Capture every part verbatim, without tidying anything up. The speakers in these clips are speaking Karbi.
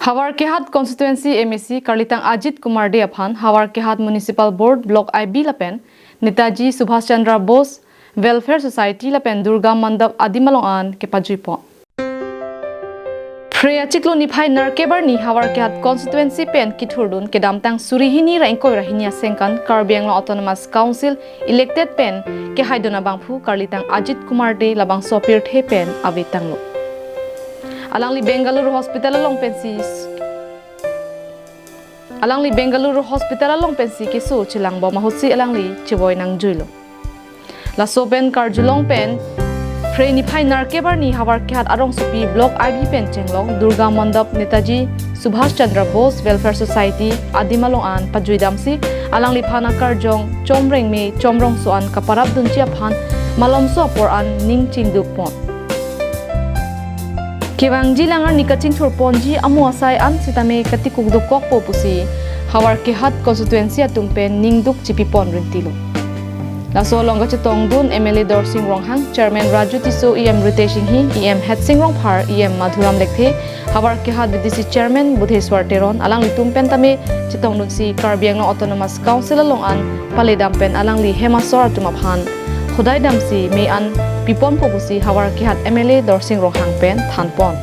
Havarkehat Constituency M A C karlitang Ajit Kumar Dey aphan Havarkehat Municipal Board, Block I B lapen Netaji Subhash Chandra Bose Welfare Society lapen Durga Mandap adim along an kepajuipon. Phre achiklo niphai nerkep arni Havarkehat Constituency pen kithurdun kedamtang suri hini ra ingkoi ra hini asengkan Karbi Anglong Autonomous Council elected pen kehaidun abangphu karlitang Ajit Kumar Dey labangso apirthe pen ave tanglo. Alangli Bengaluru Hospital along pensi, alangli Bengaluru Hospital along pensi keso chelangbom ahutsi alangli chevoi nangjuilo. Laso pen karjulong pen phre niphai nerkep arni Havarkehat arongsopi Block I B pen chenglok Durga Mandap Netaji Subhash Chandra Bose Welfare Society adim along an pajuidamsi alangliphan akarjong Chomrengme Chomrongso an kaparapdunji aphan malomso apor an ning chingdukpon. Kevangji lang arni kachingthurponji amo asai an sitame katikuk dokokpo pusi Havarkehat Constituency atum pen ningduk chipipon rintilo. Laso along kachetongdun M L A Dorsing Ronghang, Chairman Raju Tisso, E M Ritesh Enghi, E M Hetsing Rongphar, E M Madhuram Lekthe, Havarkehat V D C Chairman Budheswar Teron, alanglitum pen tame chetongdunsi Karbi Anglong Autonomous Council along an paledam pen alangli hem asor atum aphan hodaidamsi me an piponpo pusi Havarkehat M L A Dorsing Ronghang pen thanpon.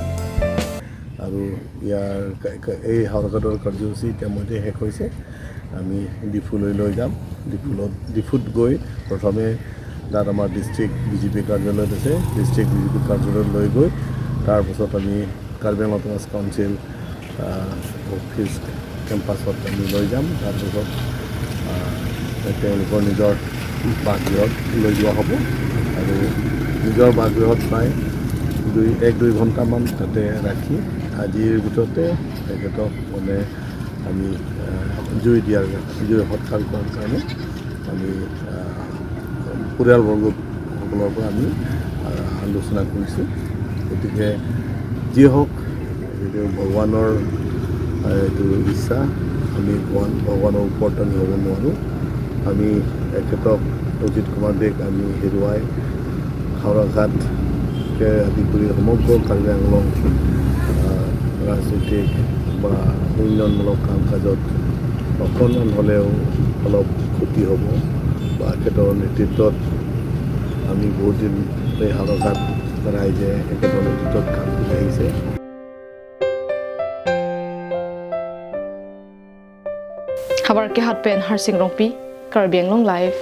আৰু ইয়াৰ কা- কা- এই হাওৰাঘাটৰ কাৰ্যসূচী ইতিমধ্যে শেষ হৈছে। আমি ডিফুলৈ লৈ যাম। ডিফুলত ডিফুত গৈ প্ৰথমে তাত আমাৰ ডিষ্ট্ৰিক্ট বি জে পি কাৰ্যালয়ত আছে, ডিষ্ট্ৰিক্ট বি জে পি কাৰ্যালয়ত লৈ গৈ তাৰপাছত আমি কাৰ্বি আংলং অট'নমাছ কাউন্সিল অফিচ কেম্পাছত আমি লৈ যাম। তাৰপিছত আহ, তেওঁলোকৰ নিজৰ বাসগৃহত লৈ যোৱা হ'ব আৰু নিজৰ বাসগৃহত প্ৰায় দুই এক দুই ঘণ্টামান তাতে ৰাখি আজিৰ ভিতৰতে তেখেতক মানে আমি আহ, জুই দিয়াৰ জুই সৎকাৰ কৰাৰ কাৰণে আমি আহ, পৰিয়ালবৰ্গসকলৰ পৰা আমি আহ, আলোচনা কৰিছোঁ। গতিকে যি হওক, এইটো ভগৱানৰ আহ, এইটো ইচ্ছা। আমি ভগৱান ভগৱানৰ ওপৰত আমি হ'ব নোৱাৰোঁ। আমি তেখেতক অজিত কুমাৰ দেক আমি হেৰুৱাই হাওৰাঘাটকে আদি কৰি সমগ্ৰ কাৰ্বি আংলং আহ, ৰাজনৈতিক বা উন্নয়নমূলক কাম কাজত অকণমান হ'লেও অলপ ক্ষতি হ'ব বা তেখেতৰ নেতৃত্বত আমি বহুত দিন এই হাওৰাঘাট ৰাইজে তেখেতৰ নেতৃত্বত কাম কৰি আহিছে। Havarkehat pen Harsing Rongpi, Karbi Anglong Live.